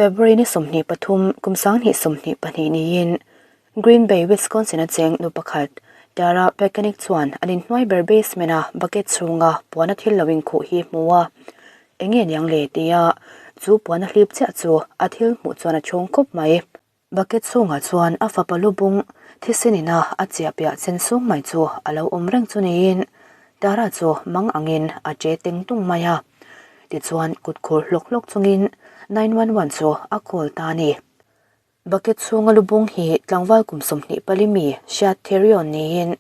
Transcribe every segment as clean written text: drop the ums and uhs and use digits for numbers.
February ni 23 kum 2022 niin Green Bay, Wisconsin a cheng nu pakhat Tara Pekanik chuan an inhnuai ber basement a bucket chhunga puana thil lo inkhuh hi hmu a. Enge niang le tia chu puana hlip chiah chu a thil hmuh chuan a chhawng khawp mai. Bucket chhungah chuan a fapa lu bung thisen ina a chiah piah chen sung mai chu a lo awm reng chu niin Tara chu mang angin a che teng tung mai a. Tichuan kut khur hlawk hlawk chungin 911 chu a call ta a ni. Bucket chhunga lu bung hi tlangval kum 24 mi Shad Therion niin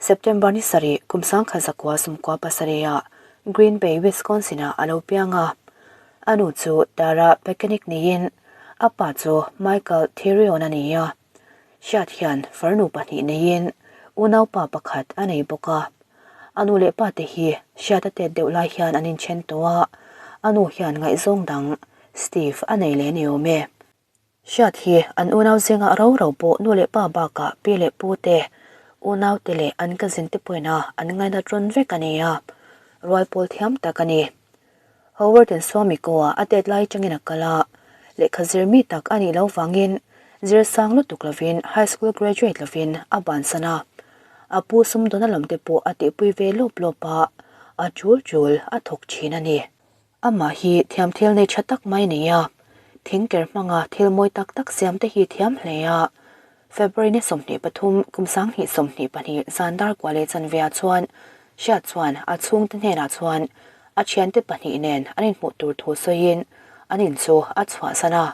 September ni sarih kum 1997 ah Green Bay, Wisconsin-ah a lo piang a. A nu chu Tara Pekanik niin a pa chu Michael Therion a ni a. Shad hian farnu pahnih neiin unaupa pakhat a nei bawk a. A nu leh pa te hi Shad a tet deuh lai hian an inthen tawh a, a nu hian ngaihzawng dang Steve a nei leh ni awm e. Hriat hi an unau zingah ro ro pawh nu leh pa bakah pi leh pu te, unau te leh an cousin te pawhin a an ngainat rawn vek a ni a, rual pawl thiam tak a ni. Howard in Swamiko ah a tet lai atangin a kal a, lehkha zir mi tak a nih loh vangin zir sang lutuk lovin high school graduate lovin a bansan a, a pu sumdawn a lam te pawh a tihpui ve lawp lawp a, a chul chul a thawk thin a ni. Amah hi thiam thil nei tha tak mai a ni a, thingker hmanga thil mawi tak tak siam te hi thiam hle a. February ni 23 kum 2022 zan dar kua leh chanve ah chuan Hriat chuan a chhungte hnenah chuan a thiante pahnih nen an inhmuh tur thu sawiin an in chu a chhuahsan a.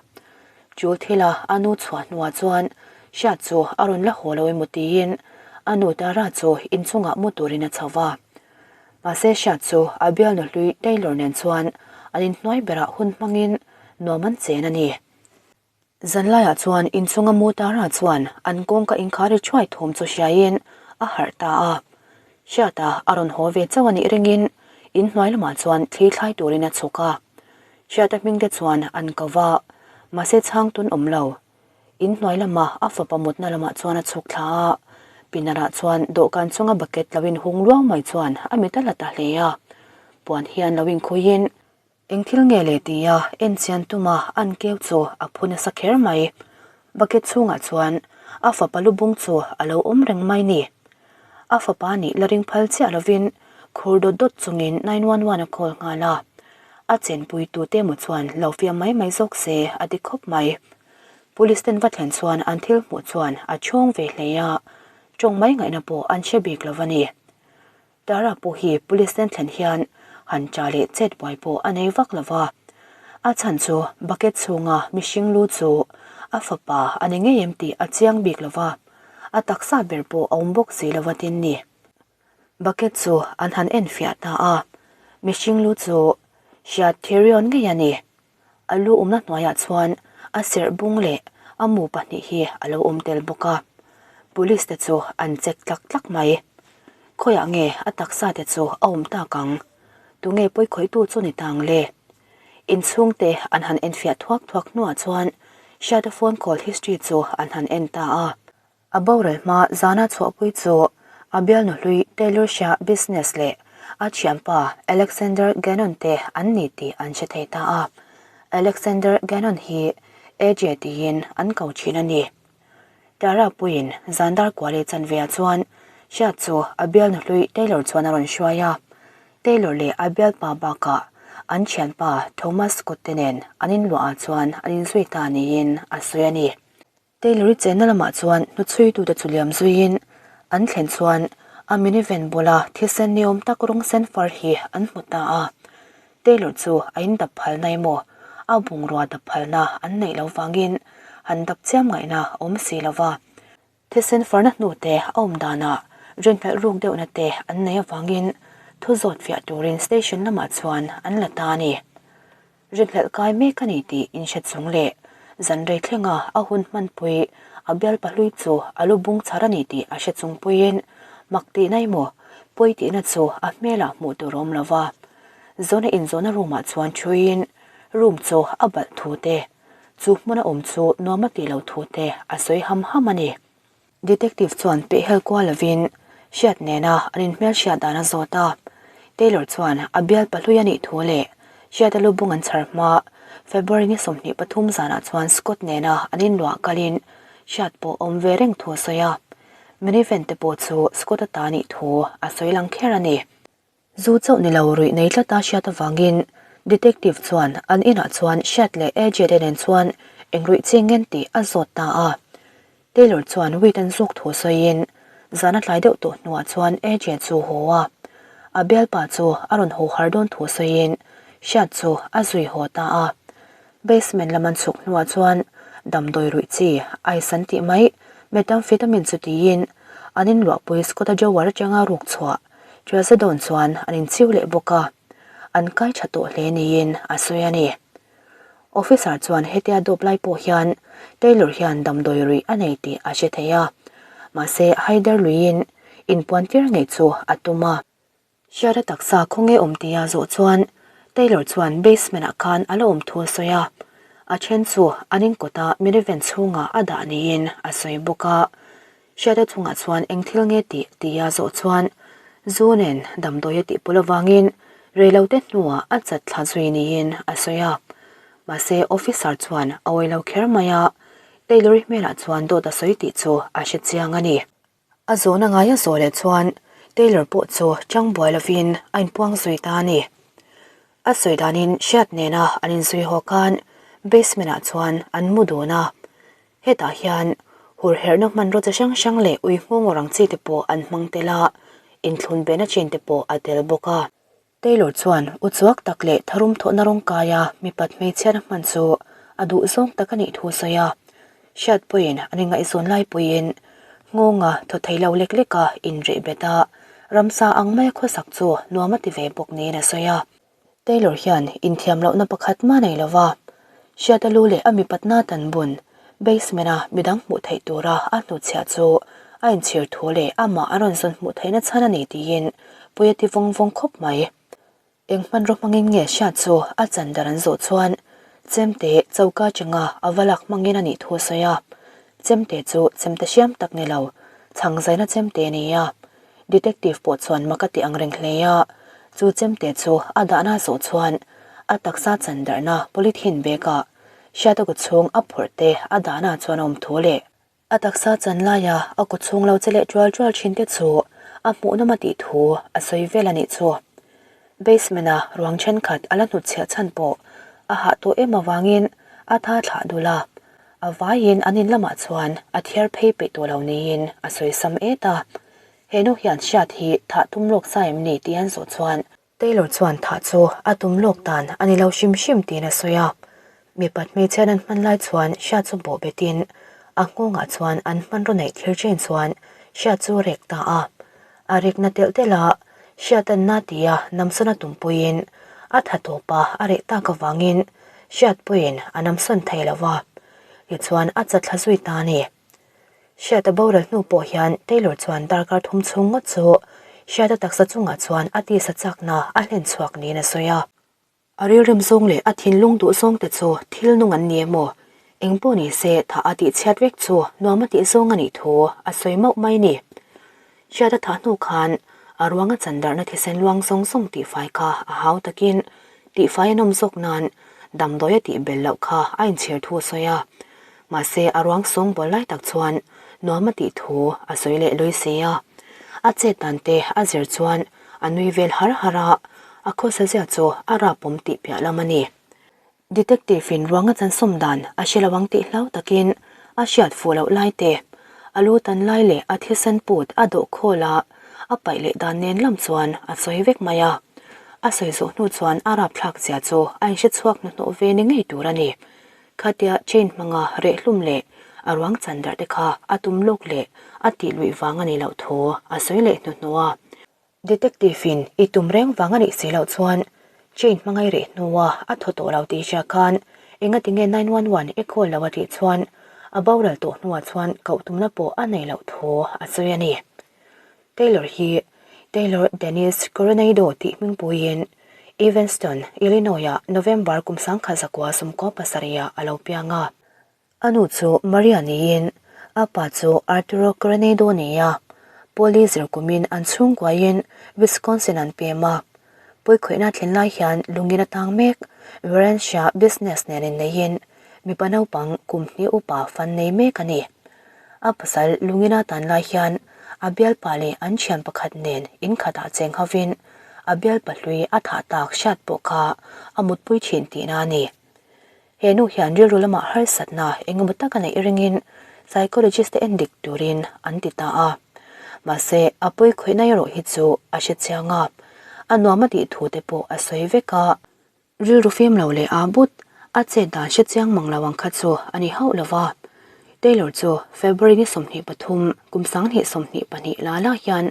Chul thila a nu chhuah hnuah chuan Hriat chu a rawn la haw lo emaw tiin a nu Tara chu inchungah mu turin a chho va. Mahse Hriat chu a bialnu hlui Taylor nen chuan an inhnuai berah hun hmangin nuam an chen a ni. Zanlaiah chuan inchunga mu Tara chuan an kawngka inkhar ri thuai thawm chu hriaiin a harh ta a. Hriata a rawn haw ve chauh a nih ringin inhnuai lamah chuan thli thlai turin a chhuk a. Hriata hmingte chuan an ko va, mahse chhang tun awm lo. In hnuai lama a fapa mutna lamah chuan a chhuk thla a, Pinarah chuan dawhkan chunga bucket lo inhung luau mai chuan a mit a la ta hle a. Puan hian lo inkhuiin, Eng thil nge le? tia en chian tuma an keu chu a phu nasa kher mai. Bucket chhungah chuan a fapa lu bung chu a lo awm reng mai ni. A fapa nih la ring phal chiah lovin khur dawt dawt chungin 911 a call nghal a. A chenpui tute emaw chuan lo fiam mai mai zawk se a ti khawp mai. Police ten va thlen chuan an thil hmuh chuan a chhawng ve hle a, tawng mai ngaihna pawh an hre bik lo a ni. Tara pawh hi police ten thlen hian han cha leh chet buai pawh a nei vak lo va. A chhan chu bucket chhunga mihring lu chu a fapa a ni ngei em tih a chiang bik lo va, a taksa ber pawh a awm bawk si lo va tin ni. Bucket chu an han en fiah ta a, mihring lu chu hriat therion ngei a ni. A lu awmna hnuaiah chuan a serh bung leh a mu pahnih hi a lo awm tel bawk a, police te chu an check tlak tlak mai. Khawiah nge a taksa te chu a awm tak ang? Tunge pawikhawihtu chu ni ta ang le? Inchhungte an han enfiah thuak thuak hnuah chuan Hriata phone call history chu an han en ta a. A boral hma zana chhuahpui chu a bialnu hlui Taylor Shah business leh a thianpa Alexander Gannon te an ni tih an hre thei ta a. Alexander Gannon hi AJ tiin an ko thin a ni. Tara puiin zan dar kua leh chanveah chuan Shah chu a bialnu hlui Taylor chuan a rawn hruai a. Taylor leh a bialpa bakah an thianpa Thomas Scott te nen an inluahah chuan an inzui ta niin a sawi a ni. Taylor-i chenna lamah chuan hnuchhuitute chu liam zuiin an thlen chuan a minivan bula thisen niawm tak rawng sen far hi an hmu ta a. Taylor chu a in dap phalna emaw a bungrua dap phalna an neih loh vangin han dap chiam ngaihna a awm si lo va. Thisen farna hnute a awm danah rinhlelh ruk deuhna te an nei avangin thu zawt fiah turin station lamah chuan an la ta a ni. Rinhlelh kai mek a ni tih inhre chung leh zan rei thlenga a hun hmanpui a bial pahlui chu a lu bung chhar a ni tih a hre chung puiin mak tihna emaw pawi tihna chu a hmelah hmuh tur a awm lo va. Zawna inzawhna room ah chuan thuiin room chu a balh thu te, chu hmuna awm chu nuam a tih loh thu te a sawi ham ham a ni. Detective chuan pehhel kual lovin Hriat nena an inhmelhriat dan a zawt a. Taylor chuan a bial pahlui a nih thu leh Hriata lu bung an chhar hma February ni 23 zanah chuan Scott nena an inluah kalin hriat pawh awm ve reng thu a sawi a. Minivan te pawh chu Scott-a ta nih thu a sawi lang kher a ni. Zu chauh ni lo ruih nei tlata hriat avangin Detective chuan an inah chuan hriat leh AJ te nen chuan eng ruih chi ngen tih a zawt ta a. Taylor chuan weed an zuk thu sawiin zan a tlai deuh tawh hnuah chuan AJ chu haw a. A bialpa chu a rawn haw har dawn thu sawiin hriat chu a zui haw ta a. Basement lam an chhuk hnuah chuan damdawi ruih chi ice an tih mai methamphetamine chu tiin an inluahpui Scott-a drawer atanga ruk chhuah Trazodone chuan an inchiu leh bawk a, an kai tha tawh hle niin a sawi a ni. Officer chuan hetia dawp lai pawh hian Taylor hian damdawi ruih a nei tih a hre thei a, mahse haider luiin inpuan tir ngei chu a tum a. Hriata taksa khawnge awm tia zawh chuan Taylor chuan basement ah khan a la awm thu a sawi a, a then chu an inkawta minivan chhungah a dah niin a sawi bawk a. Hriata chungah chuan eng thil nge tih tia zawh chuan zu nen damdawi a tihpul avangin reilote hnuah a chat thla zui niin a sawi a. Mahse officer chuan a awilo kher mai a, Taylor-i hmelah chuan dawt a sawi tih chu a hre chiang a ni. A zawhna ngaia zawh leh chuan Taylor pawh chu chang buai lovin a inpuang zui ta a ni. A sawi danin hriat nena an inzui haw khan basement ah chuan an mu dun a. Hetah hian hur herhna hmanraw chi hrang hrang leh ui nghawng awr ang chi te pawh an hmang tel a, inthlun behna chin te pawh a tel bawk a. Taylor chuan uchuak tak leh tharum thawhna rawng kaia mipat hmeichhiatna hman chu a duh zawng tak a nih thu a sawi a. Hriat pawhin an inngaihzawn lai puiin nghawnga thaw thei lo lek leka inreh bet a, ramsa ang maia khawsak chu nuam a ti ve bawk niin a sawi a. Taylor hian inthiam lohna pakhat mah nei lova, Hriata lu leh a mipatna tan bun basement-a midang hmuh theih tura a hnutchhiah chu a inchhir thu leh amah a rawn zawn hmuh theihna chhan a ni tiin pui a ti vawng vawng khawp mai. Eng hmanraw hmangin nge hriat chu a chan dar an zawh chuan chemte choka atanga a va lak hmangin a nih thu a sawi a, chemte chu chemte hriam tak ni lo, chhang zaina chemte a ni a. Detective pawh chuan mak a ti ang reng hle a, chu chemte chu a dahna zawh chuan a taksa chan darhna polythene bag ah hriata kaw chhung a phawrh te a dahna chuan a awm thu leh a taksa chan laia a kaw chhung lo che leh tual tual thin te chu a hmuhnawm a tih thu a sawi vel a nih chu. Basement a ruang thenkhat a la hnutchhiah chhan pawh a hah tawh em avangin a tha thlah dul a, a vaiin an in lamah chuan a thiar phei peih tawh lo niin a sawi sam et a. He nu hian hriat hi thah tum lawk sa em ni tih an zawh chuan Taylor chuan thah chu a tum lawk dan a ni lo hrim hrim tiin a sawi a. Mipat hmeichhiat an hman lai chuan hriat chu bawh betin a nghawngah chuan an hmanraw neih thil chen chuan hriat chu rek ta a. A rekna telh telh a, hriat an na tia namsawn a tumpuiin a tha tawp a, a reh tak avangin hriatpuiin a namsawn thei lo va. Tichuan a chatthla zui ta a ni. Hriata boral hnu pawh hian Taylor chuan darkar thum chhung ngawt chu Hriata taksa chungah chuan a tisa chakna a hlen chhuak niin a sawi a. A rilrem zawng leh a thinlung duh zawng te chu thil nung an ni emaw, eng pawh ni se thah a tih chhiat vek chu nuam a tih zawng a nih thu a sawi mauh mai ni. Hriata thah hnu khan a ruanga chandarhna thisen luang zawng zawng tihfai kha a hau takin tihfai a nawm zawk nan damdawi a tih bel loh kha a inchhir thu a sawi a. Mahse a ruang sawngbawl lai tak chuan nuam a tih thu a sawi leh lui si a. A chet dan te a zir chuan a nui vel har har a, a khawsa zia chu a rapawm tih piah lam a ni. Detective in ruang a chansawm dan a hre lo ang tih hlau takin a hriat fuh loh lai te, a lu tan lai leh a thisen put a dawh khawl a, a paih leh dan nen lam chuan a sawi vek mai a. A sawi zawh hnu chuan a rapthlak zia chu a inhre chhuak hnuhnawh ve ni ngei tur a ni. Khatia chain hmanga rehhlum leh a ruang chan darh te kha a tum lawk leh a tih luih vang a nih loh thu a sawi leh hnuhnawh a. Detective in i tum reng vang a nih si loh chuan chain hmanga i reh hnua a thaw tawh lo tih hria khan engatinge 911 i call lo a tih chuan a boral tawh hnuah chuan koh tumna pawh a nei loh thu a sawi a ni. Taylor hi Taylor Dennis Coronado tih hmingpuiin Evanston, Illinois-ah November kum 1997-ah a lo piang a. A nu chu Maria niin a pa chu Arturo Coronado ni a. Pawli zir kumin an chhungkuaiin Wisconsin an pem a. Pawikhawihna thlen lai hian lungin a tang mek. Varensia business nen inneihin mipa naupang kum hnih upa fan nei mek a ni. A pasal lungina tan lai hian a bialpa leh an thian pakhat nen in khatah cheng hovin a bialpa hlui a thah tak hriat pawh kha a mutpui thin tihna a ni. He nu hian rilru lamah harsatna engemaw tak a neih ringin psychologist te endik turin an ti ta a. Mahse, a pawi khawihna erawh hi chu a hre chiang a, a nuam a tih thu te pawh a sawi vek a. Rilru fim lo leh a but a chet dan hre chiang mang lo ang kha chu a ni hauh lo va. Taylor chu February ni 23, kum 2022 la la hian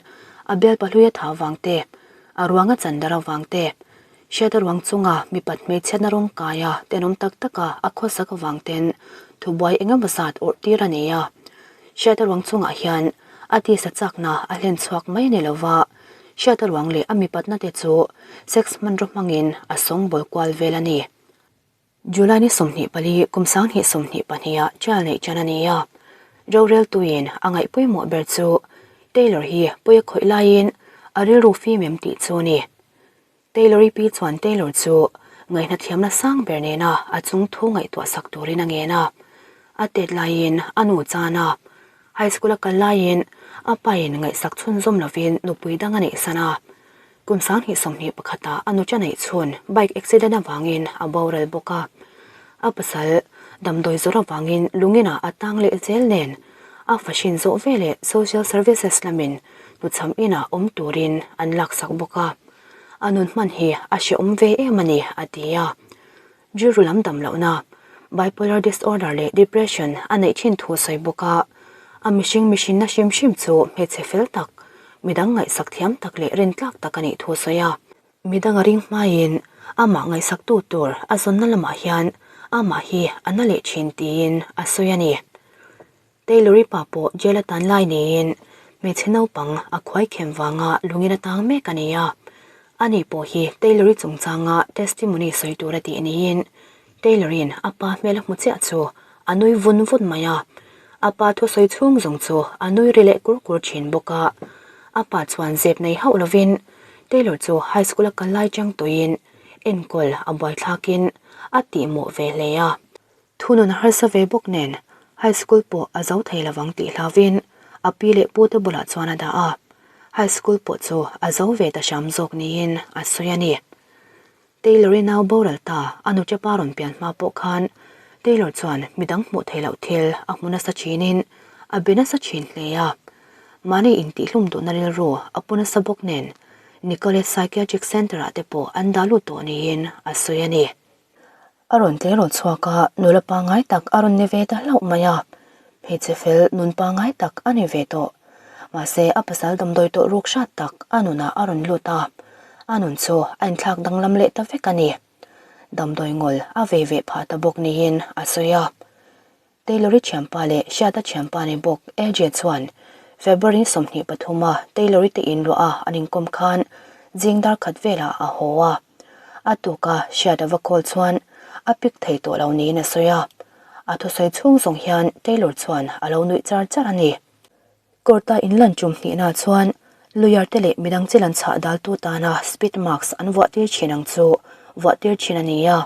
a bialpa hlui a tha vang te, a ruanga chandar avang te, Hriata ruang chunga mipat hmeichhiatna rawng kaia tenawm tak taka a khawsak avang ten thubuai engemaw zat awrh tir a nei a. Hriata ruang chungah hian a tisa chakna a hlen chhuak mai a ni lova, Hriata ruang leh a mipatna te chu sex hmanraw hmangin a sawngbawl kual vel a ni. July ni 24 kum 2022 ah trial neih ṭan a ni a, roreltuin a ngaih pawimawh ber chu Taylor hi pawi a khawih laiin a rilru fim em tih chu a ni. Taylor-i pi chuan Taylor chu ngaihnathiamna sang ber nena a chung thu ngaihtuah sak turin a ngen a, a tet laiin a nu chan a, high school a kal laiin a pain ngaihsak chhunzawm lovin nupui dang a neihsan a. Kum 2021 ah a nucha neih chhun bike accident avangin a boral bawk a. A pasal damdawi zawrh avangin lungin ah a tang leh zel nen a fahrin zawh veleh social services lamin hnuchham inah awm turin an laksak bawk a. A nun hman hi a hrehawm ve em a ni, a ti a. Rilru lam dam lohna, bipolar disorder leh depression a neih thin thu sawi bawk a, a mihring mihrinna hrim hrim chu hmeichhe fel tak, midang ngaihsak thiam tak leh rintlak tak a nih thu sawi a. Midang a ring hmaiin amah ngaihsaktu tur a zawnna lamah hian amah hi a na leh thin tiin a sawi a ni. Taylor-i pa pawh jail a tan lai niin hmeichhe naupang a khuai khem vanga lungin a tang mek a ni a. Ani pawh hi Taylor-i chungchanga testimony sawi tur a tih niin Taylor-i'n a pa hmel a hmu chiah chu a nui vun vun mai a. A pa thusawi chhung zawng chu a nui ri leh kur kur thin bawk a. A pa chuan zep nei hauh lovin Taylor chu high school a kal lai chang tawhin enkawl a buaithlakin a tihmawh ve hle a. Thunun a harsa ve bawk nen high school pawh a zo thei lovang tih hlauvin a pi leh pu te bulah chuan a dah a, high school pawh chu a zo ve ta hram zawk niin a sawi a ni. Taylor-i nau boral ta a nuṭapa rawn pian hma pawh khan Taylor chuan midang hmuh theih loh thil a hmu nasa ṭhinin a be nasa ṭhin hle a, mahni intihhlum duhna rilru a pu nasa bawk nen Nicolet Psychiatric Centre-ah te pawh an dah lut tawh niin a sawi a ni. A rawn tleirawl chhuak a, nula pangngai tak a rawn ni ve ta hlauh mai a. Hmeichhe fel nun pangngai tak a ni ve tawh. Mahse, a pasal damdawi tawlh ruk hrat tak a nunah a rawn lut a, a nun chu a inthlak danglam leh ta vek a ni. Damdawi ngawl a vei ve phah ta bawk niin a sawi a. Taylor-i thianpa leh Hriata thianpa ni bawk AJ chuan February 23 a Taylor-i te inluah a an inkawm khan zing dar khat velah a haw a. A tuka Hriata va call chuan a pick thei tawh lo niin a sawi a. A thusawi chhung zawng hian Taylor chuan a lo nuih char char a ni. Court-a inlan tum hnihna chuan lawyer te leh midang chi lan chhah daltu tana speed marks an vuah tir thin ang chu vuah tir thin a ni a.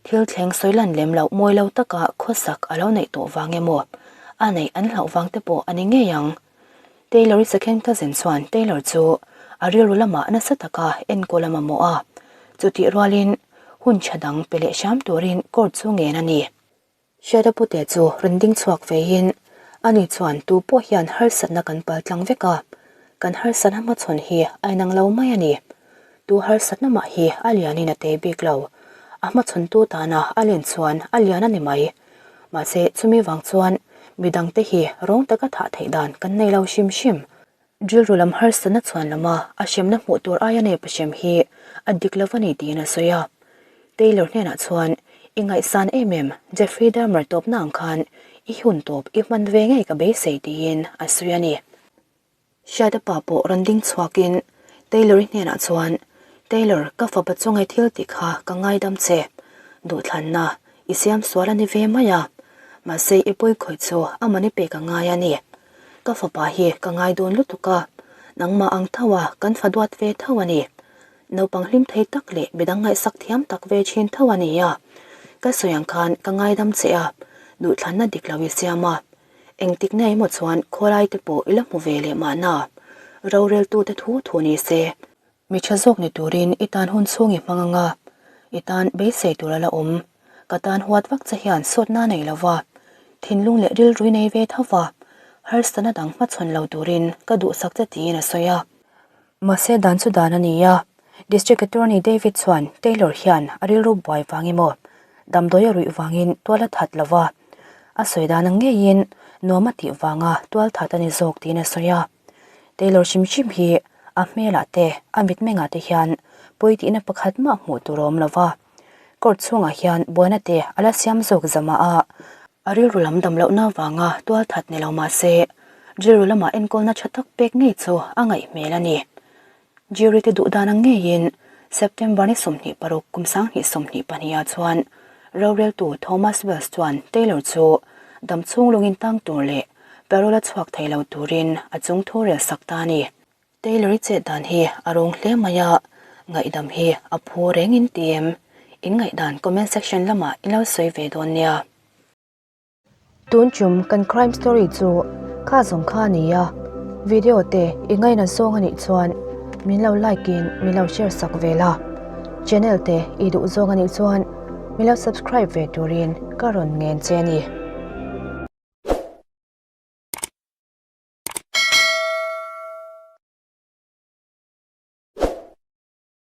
Thil thleng sawi lan lem loh mawi lo taka khawsak a lo neih tawh vang emaw a neih an hlauh vang te pawh a ni ngei ang. Taylor-i second cousin chuan Taylor chu a rilru lamah nasa taka enkawl a mamawh a, chutih rualin hun tha dang pe leh hram turin court chu ngen a ni. Hriata pute chu rawn ding chhuak veiin, Ani chuan tu pawh hian harsatna kan pal tlang vek a, kan harsatna hmachhawn hi a inang lo mai a ni. Tu harsatna mah hi a lianin a tei bik lo, a hmachhawntu tana a len chuan a lian a ni mai. Mahse, chumi vang chuan midangte hi rawng taka thah theih dan kan nei lo hrim hrim. Rilru lam harsatna chhuan lama a hremna hmuh tur aia nei pahrem hi a dik lo a ni tiin a sawi a. Taylor hnenah chuan, I ngaihsan em em, Jeffrey Dahmer tawpna ang khan i hun tawp i hman ve ngei ka beisei tiin a sawi a ni. Hriata pa pawh rawn ding chhuakin Taylor-i hnenah chuan, Taylor, ka fapa chungai thil tih kha ka ngaidam che. Duhthlanna i siam sual a ni ve mai a, mahse i pawikhawih chu a mani pek a ngai a ni. Ka fapa hi ka ngai dawn lutuk a, nangmah ang tho a kan fa duat ve tho a ni. Naupang hlim thei tak leh midang ngaihsak thiam tak ve thin tho a ni a. Ka sawi ang khan ka ngaidam che a, duhthlanna dik lo i siam a. Engtik na emaw chuan khawlai te pawh i la hmu ve leh mahna. Roreltute thu thu ni se. Mi tha zawk ni turin i tan hun chhung i hmang anga, i tan beisei tur a la awm. Ka tan huat vak che hian sawtna nei lo va, thinlung leh rilrui nei ve tho va, harsatna dang hmachhawn lo turin ka duhsak che tiin a sawi a. Mahse dan chu dan a ni a, District Attorney David chuan Taylor hian a rilru buai vang emaw, damdawi a ruih vangin tual a that lo va, a sawi dan ang ngeiin nuam a tih vanga tual that a ni zawk tiin a sawi a. Taylor hrim hrim hi a hmelah te, a mitmengah te hian pawi tihna pakhat mah hmuh tur a awm lo va. Court chhungah hian buaina te a la siam zawk zamah a, a rilru lam dam lohna avanga tual that ni lo mah se, rilru lamah enkawlna tha tak pek ngei chu a ngaih hmel a ni. Jury te duh dan ang ngeiin September ni 26 kum 2022 ah chuan roreltu Thomas Wells chuan Taylor chu damchhung lungin tang tur leh parole a chhuak thei lo turin a chung thu rel sak ta a ni. Taylor i chet dan hi a rawng hle mai a, ngaihdam hi a phu reng in ti em? In ngaihdan comment section lamah in lo sawi ve dawn nia. Tun chum kan crime story chu kha zawng kha a ni a, video te i ngaina zawng a nih chuan min lo like in min lo share sak ve la, channel te i duh zawng a nih chuan min lo subscribe ve turin ka rawn ngen che a ni.